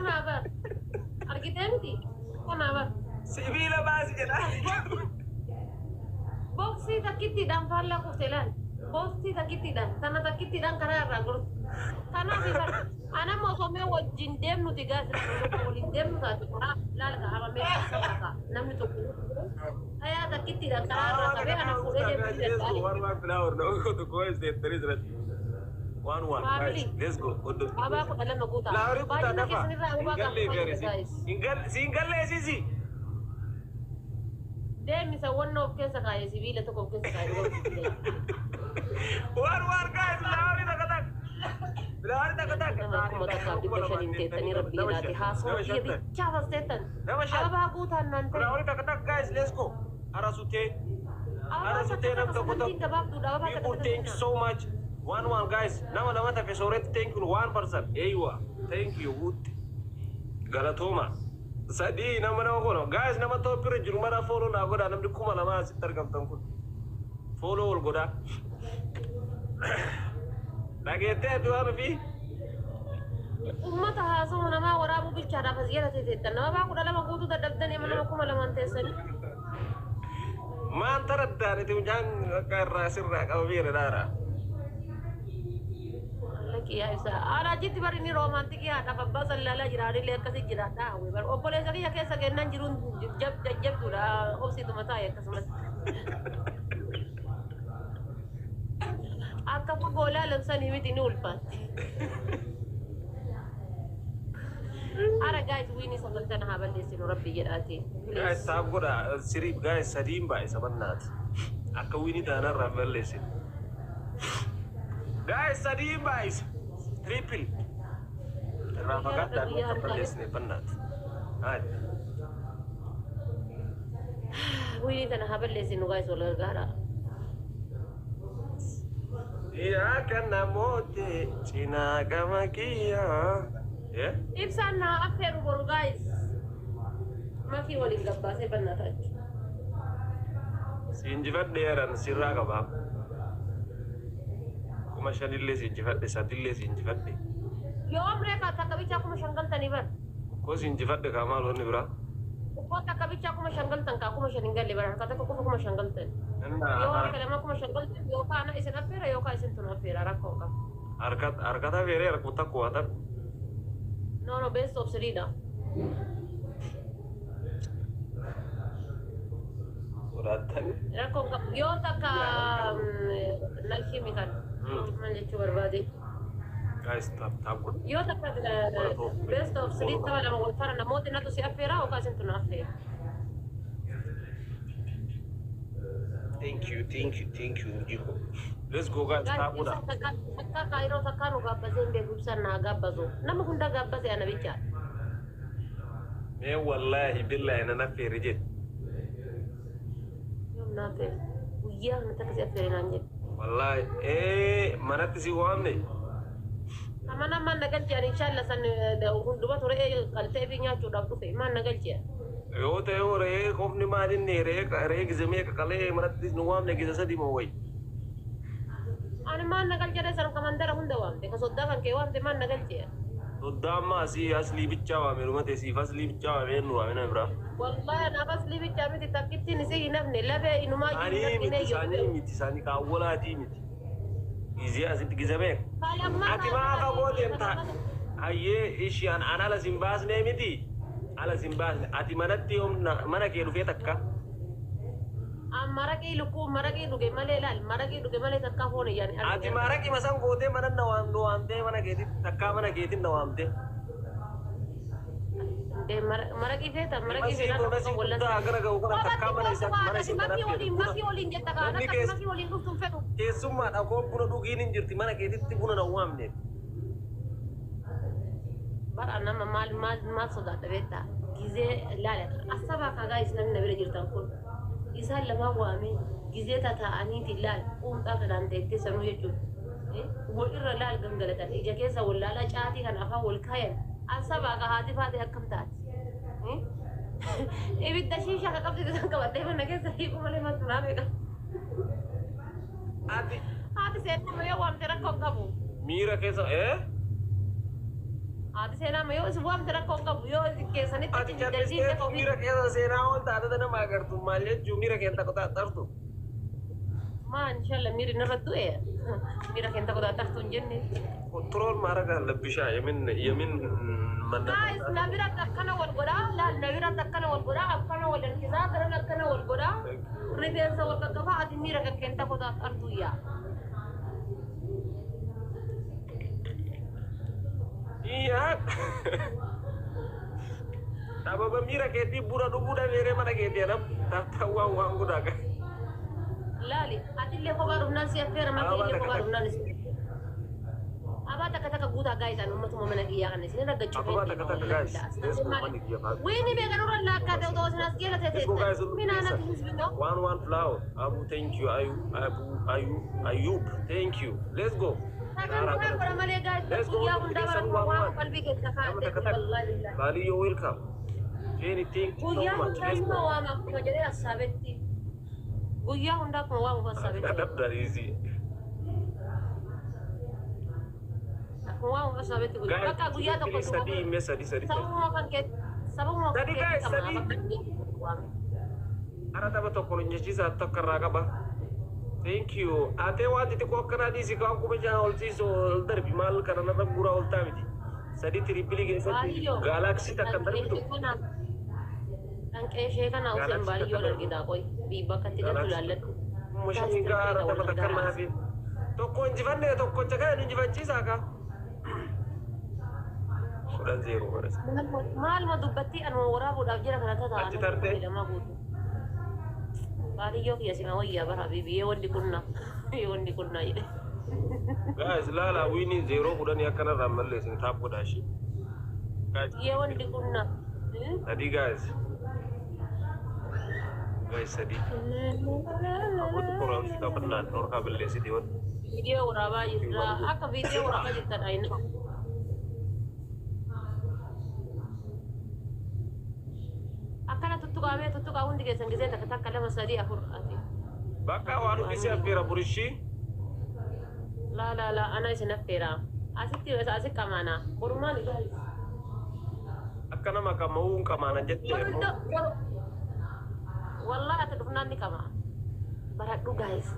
Kanaa bar. Argitee miti? Kanaa bar. Sibiila baasi jedha. Boksii takkittiidhaan faallaa kufte laal. Boksii takkittiidhaan tana takkittiidhaan karaa irraa gorte. Kanaaf bar anamma osoo mee wajjin deemnuti gaas waliin deemnu taate karaa laal ka hamamee sabaa namni tokko hayaa takkittiidhaan karaa irraa qabee ana fuudhee deemuu Let's go. danda'a. One one flower. No, go to go is the three red. One one guys. Family. Let's go. Abaa 12 guutaa. Flower kutaa Baay'ina dafa. keessan irraa Hin ababaa galle gaafa feerisi. guys. Hin galle siin galle sisi. Deemisa wanna of keessa kaa'e sibiila tokko of keessa kaa'e. One one guys. Flower takka takka. Flower takka takka. Nama 1500 teettanii rabbi jedhaati. Haasoo biyya bichaa fasteettan. Nama 5. Ababaa guutaan naan ta'e. Flower takka takka guys. Let's go. Arasutee. Ababaa Arasutee takka nam takka tokko sagantiin tokko. gabaabduudha. Ababaa takka People takka thank you so much. One one guys. Nama lama tafe sooretti thank you one person. Eywa. Thank you. Good. Galatooma. Sadii nama nama kono. Guys nama top irra jiru mara follow naa godhaa namni 2000 asitti argamtan kun. Follow wal godhaa. Dhageettee ati waan ofii? Uummata haasoo namaa waraabuu bilchaadhaaf as jala teettan. Nama baa 12 guutuu dadhabdanii amma nama 2000 teessanii. Maan taraddaan itti mucaan akka irraa sirraa qabameera dhaara. Lakki yaa ibsa. Alaajitti bari inni romantic haadhaaf abbaa sallaalaa jira. Anillee akkasii jira. Dhaawwe bari obboleessa kiyya keessa kennaan jiruun jajjabduudha. Obsiituma taa'e akkasumas. Akka fagoo ilaalan sanii miti ni ulfaatti. Ara guys win sagal tana haa balleessinu rabbi jedhaati. Guys Please. tap godhaa siriif guys sadiin baay'isa bannaati. Akka win taanarraa balleessinu. Guys sadiin baay'isa. Triple. Irraa Guyyaa fagaadhaan guyyaa akka harkaa. balleessine bannaati. Haali. Win tana haa balleessinu guys wal gargaara. Yaa kan namooti cinaa gama kiyyaa. Eh? Ibsaan naa affeeru boru guys. Makii waliin gabbaasee bannaa ta'a. Si injifadheeran sirraa qabaa. 5000llee si injifadhe sadillee si injifadhe. Yoom reekaa takka bichaa 5000 galtanii bar. Koo si injifadhe kaa maal wanni biraa? Uffata takka bichaa 5000 galtan kaa 5000 hin galle bara harka takka qofa 5000 galtan. Yoo harka lama 5000 galtan yookaan ana isin affeera yookaan isin tun affeera rakkoo hin qabu. Harka harkata feeree harku takku waa takku. No, best of three dha. Sodaattani. Rakkoo hin qabu. Yoo takka nalhimi kan maal jechuu barbaade. Guys tap tap godha. Yoo takka best of three tapha lama wal faana namooti natu si affeera yookaan isin tun affeera. Thank you, thank you, thank you. Jiko. Let's go guys Guys, tap godha. ibsaan takka takka kaayiroo takka nu gaabbasee hin beeku ibsaan naa gaabbasu. Nama hunda gaabbase ana bichaa. Mee wallaahi billaahi nan affeeri jedhi. Yoom naa affeere? Guyyaa kana takka si affeere naan jedhe. Wallaahi ee manatti si waamne. Amana maan na galche ani inshallah san hundumatu re'ee qaltee fi nyaachuudhaaf dhufe maan na galche. Yoo ta'e hoo re'ee qofni maal inni re'ee re'ee gize meeqa qalee manatti nu waamne gize sadi moo wayi. Ani maan na galche san ka mandara hunda waamte ka soddaa kan kee waamte maan na galche. Soddaa amma asii aslii bichaa waame dhumate siif aslii bichaa waame eenyu waame nama biraa. Wallahi anaaf aslii bichaa miti takkittiin isii hin hafne lafee inumaa jiru hin Isaanii argine miti isaanii yoo. miti isaanii kaawwalaatii miti. Gizee asitti gize meeqa. Kalammaa Ati maa fagoo deemta? Hayyee ishii an ala sin baasnee miti. Ala sin baasne ati manatti yoom mana kee dhufee takka. Maraqii lukkuu maraqii dhuge malee laal maraqii dhuge malee takkaa foon iyyaan hin Ati argine. maraqii masan gootee mana na waamte waamtee mana keetitti takkaa mana keetiin na waamte. Indee maraqii feeta maraqii Masii feetaan kun tokko masii wallan guddaa hagana ga'u kana takkaa mana isa mana Kophaatti isin makii kan waliin buna. makii waliin jetta kaan Namni akka keessa makii waliin dhuftu hin fedhu. keessummaa dhagoo buna dhugiin hin jirti mana keetitti buna na waamne. Bara nama maal maal maal sodaadha beektaa gizee laala asabaa kaa guys namni na bira jirtan kun isaan lamaan waamee gizee tataa'aniiti laal quumxaa kanaan teettee sanuu jechuudha. Wal irra laal gangalatan ija keessa wal laalaa caatii kan afaan wal kaayan asabaa kaa haati faate akkam taati. Ibidda shiishaa ka qabsiisu san qabadhee mana keessa hiikuu malee maaltu naa beeka. Ati Haati seenaa yoo waamte rakkoo hin qabu. miira keessa ee? Haati seenaa ma yoo isin waamte rakkoo hin qabu, yoo isin keessanitti Ati achi daldiin callisteetu ofii. Miira keessa seenaa ol taate nama agartu maal jechuu miira keessa qoxaaxartu. Maa inshallah miirri narra du'e, miira keenya qoxaaxartu hin jenne. Control ማድረግ አለብሻ። የምን የምን Guys, na biratti akkana wal godhaa, laal, na biratti akkana wal godhaa, akkana wal harkisaa, garan akkana wal godhaa, rifeensa wal qaqqabaa, ati miira kan keenya qoxaaxartu yaa. Yaa sababa miira keetii buna dhuguu dhabeeree mana keetii anam tattawaan waan godhaa qaba. Laali, atillee kophaa dhufnaan si affeera, makii Abaa illee takka kophaa takka. Dhufnaan si. Abaa takka takka guutaa, guys, an ummatuma mana kiyyaa kana isin raggachuu Ababaa takka takka, guys. Let's go, money kiyya baatu. Wiini beeka nurra laakkaate otoo isin as keela Let's go, guys. Minaanati hizbi no. One one flower. Abu, thank you. Ayu, Abu, Ayu, Ayub, thank you. Let's go. Sagantaa godha malee, guys, Let's go. guyyaa hundaa Keessan bara waan waan waan. qalbii keessa Nama kaa'ate takka takka. wallahi billahi. Baaliyyoo, welcome. Jenny, thank you so Guyyaa much. hundaa Let's numa go. waama akkuma jedhee hassaabetti. Guyyaa hundaa akkuma waamuuf hassaabetti. That easy. Akkuma waamuuf hassaabetti guyyaa. Guys, Bakka guyyaa tokko please, sadii, mee sadii, sadii. Sababuma kan kee sababuma kan Sadi, keetti guys, qabna sadi. bakka guyyaa waame. Ara tapha tokko nu jechiisa tokko irraa qaba. Thank you. Atee waan xixiqqoo akkanaa dhiisi kaan 5,000 ol siisu ol darbi maal kana narra guuraa ol taa miti. Sadi triple keessatti Baaliyyoo. Galaxy takka hin darbitu. Dhanqee ishee kana useen baaliyyoo dargitaa qoy biibba akkatti galtu laalladhu. Mashiin gaara tapha takka naafi. Tokko injifannee tokkocha kan injifachiisaa ka. 10-0 bara. Maaluma dubbattii anuma waraabuudhaaf jira kana tataa. Achi tarte? Lama guutu. Baaliyyoo kiyya sima wayyaa bara biyyee wanni kunna wanni kunna jedhe. Guys, laala win 0-10 akkanarraa malleessin tap godhaa ishee. Guys, Biyyee wanni kunna. Sadii, guys. Guys, sadii. Abbootii koraamsi qabannaan dhorkaa balleessiti wanti. Viidiyoo waraabaa jirra. Akka viidiyoo waraabaa jirtan ayina. Akkana tuttuqaamee tuttuqaa hundi keessan gisee takka takka lama sadii afur ati. Bakka waan hundi si affeera burishii. Laa laa laa, ana isin affeera. Asitti asi qamaana. Borumaan guys. Akka nama kama'uu hin qamaana jette. Boru iddoo boru. Wallahi ati dhufnaan ni qama. Baradhu, guys.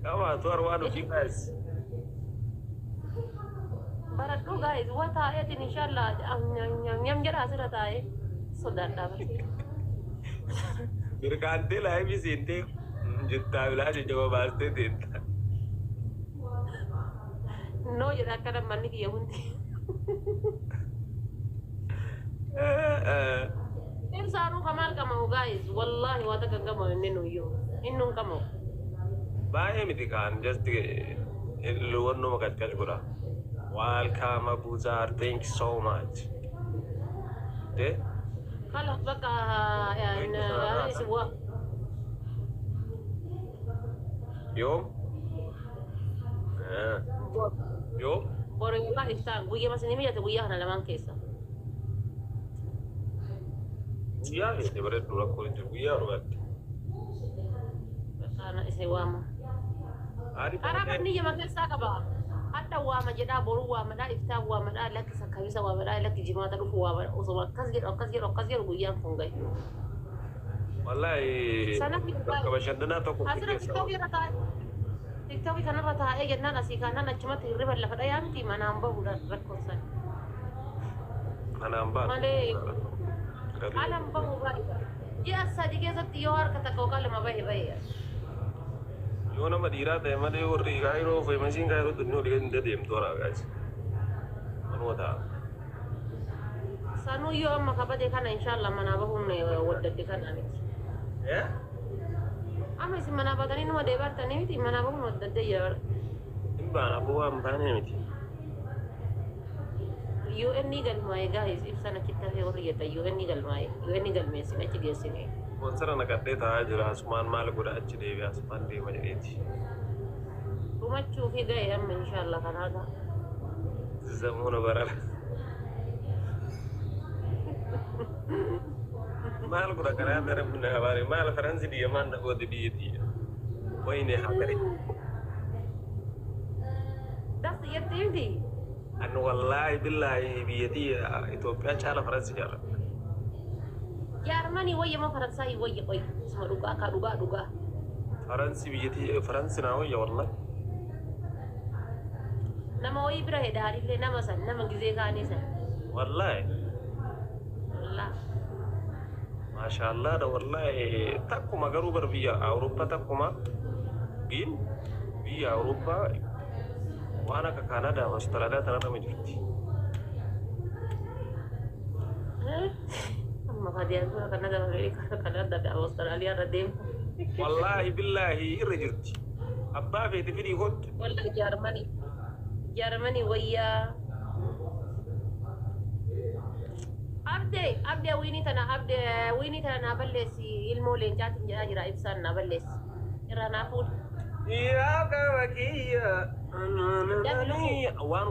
Qabaatu har waan hojii, guys. Baradhu, guys. Wa taa'eetiin inshallah nyam jedha asirra taa'ee sodaadhaa bara. Mirkaantee live seentee jettaa bilaa jajjaba baastee deemta. No jedha akkana manni kiyya hundi. Ibsaanuu kamaal qama'u, guys? Wallahi waa takka hin qama'u inni nuyyuu. Inni hin qama'u. Baay'ee miti kaan just wannuma qacqac godha. Welcome, Abuzar, thank you so much. De? خلاص bakka isin waa. Yoom? Yoom? Boru yookaan iftaan guyyaa isin mijate guyyaa kana lamaan keessa. Guyyaa feete bareedu rakkoo hin jiru guyyaa dhugaatti. Bakka ana isin waama. Haadhi Karaa banni jama keessaa qaba. Hadda waama jedhaa, boruu waamadhaa, iftaan waamadhaa, lakki sakkabisa waamadhaa, lakki jimaata dhufu waamadhaa, osoo akkas jedhu akkas jedhu akkas jedhu guyyaan kun gahe. Wallahi Sanaaf bakka bashannanaa tokko asirra keessa. TikTokii irra taa'ee TikTokii kanarra taa'ee jennaan asii kaanaan achumatti hirriba lafa dhayaa miti manaan bahuudhaan rakkoon san. Manaan baatu. Malee alan bahu baay'ee. Ji'a 3 keessatti yoo harka takka yookaan lama bahe bahe. Yoo nama dhiiraa ta'e malee warri kaayiroo famousiin kaayiroo dunnii olii gadi hin deemtu hora, guys. Manuma ta'a. Sanuu yoo amma kabade kana inshallah manaa bahuun waddadde kana miti. Eh? Amma isin manaa baatanii numa deebartanii miti manaa bahuun waddadde jira. Hin baana aboo waan baanee miti. UN galmaa'e, guys, ibsan achitti hafee warri jettan UN galmaa'e UN galmeessine achi geessine. Sponsor naqadhee taa'aa jira. Asumaan maal godha achi deebi'a asumaan deema jedheeti. Dhumachuu fi ga'e amma inshallah kanaa ga'a. Zamuuna barara. Maal godha karaa darbu na baare maal faransi biyya maal na goote biyya tiyya. Wayne hagari. Das jettee miti. Ani wallaahi billaahi biyyattii Itoophiyaa caala Faransi jaalladha. Jaarmanii wayya moo Faransaayii wayya? Qoy, isuma dhugaa kaa, dhugaa dhugaa. Faransi, biyyattii Faransi naa wayya wallaahi. Nama wayii bira hedaarillee nama san, nama gizee kaanii san. Wallaahi. Wallaahi. Maashaallah da wallaahi, takkuma garuu bar biyya Awurooppaa takkuma gin biyya Awurooppaa waan akka Kaanadaa, Awustiraaliyaa tana nama jirti. Amma ka diyaaspoora Kanada, Ameerikaa, Kanada fi Awustiraaliyaa irra deemu. Wallaahi billaahi irra jirti. Abbaa feete fidii kottu. Wallaahi Jaarmanii. Jaarmanii wayyaa. Abdee, abdee, wiinii tana, abdee, wiinii tana naa balleessi. Ilmoo leencaatiin jedhaa jira, ibsaan naa balleessi. Irraa naa fuudhi. Yaa qaba kiyya. Waan